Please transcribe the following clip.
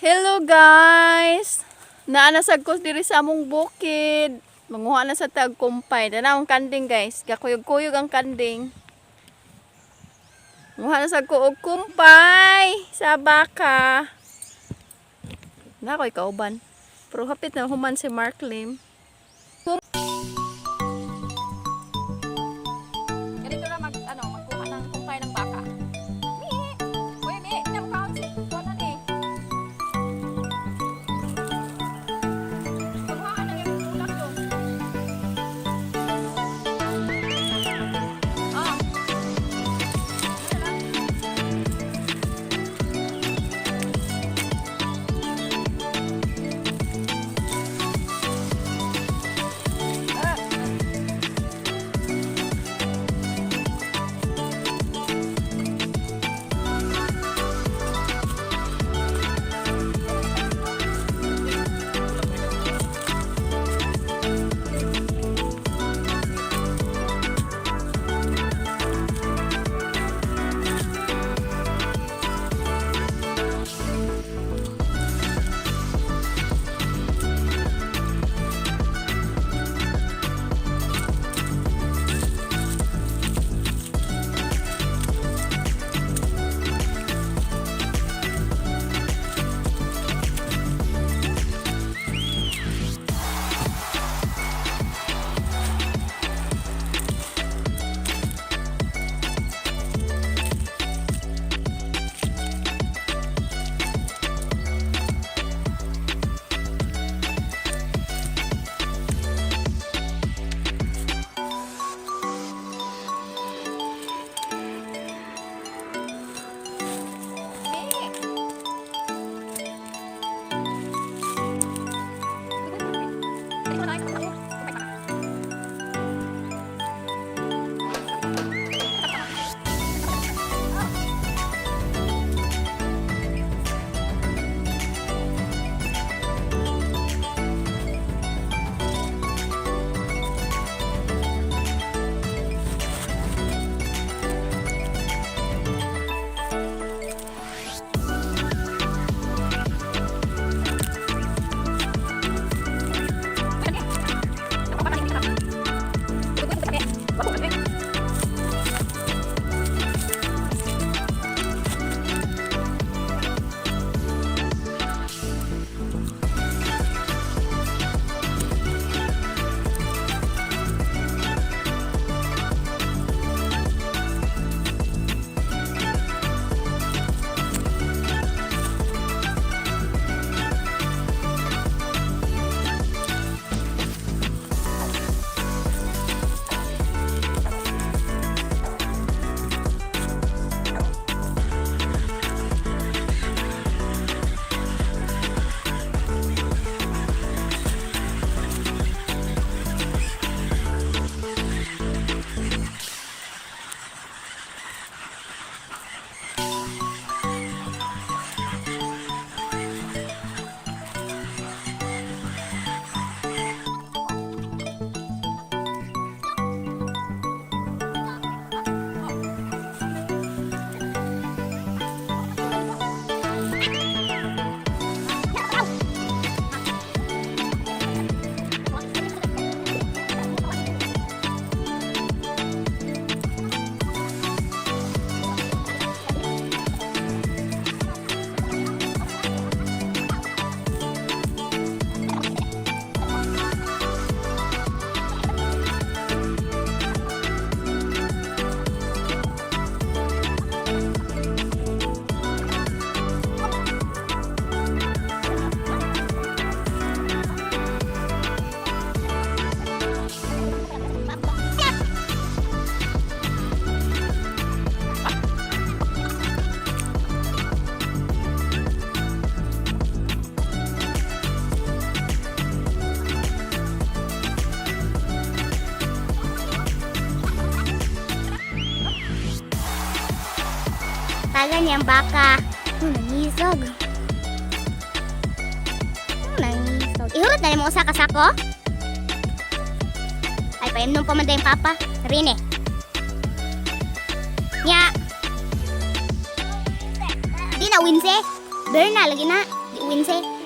Hello, guys! Naa na sad ko diri sa among bukid. Manguha na sa tag kumpay. Tanaw ang kanding, guys. Gakuyog-kuyog ang kanding. Manguha na sad ko og kumpay sa baka. Na ko'y kauban. Pero hapit na human si Mark Lim. Ganito na mag ano, magkuha ng kumpay ng baka. Mi! Uy, mi, nang si kuha eh. Pagkuhaan na yung ulak doon. Ah. Ano lang? Ah. Taga niyang baka. Nangisog. Nangisog. Ihurot na nimo usa ka sako? Ay, paimnom pa man yung papa. Rine. Nya. Di na winse. Berna lagi na. Di Winse.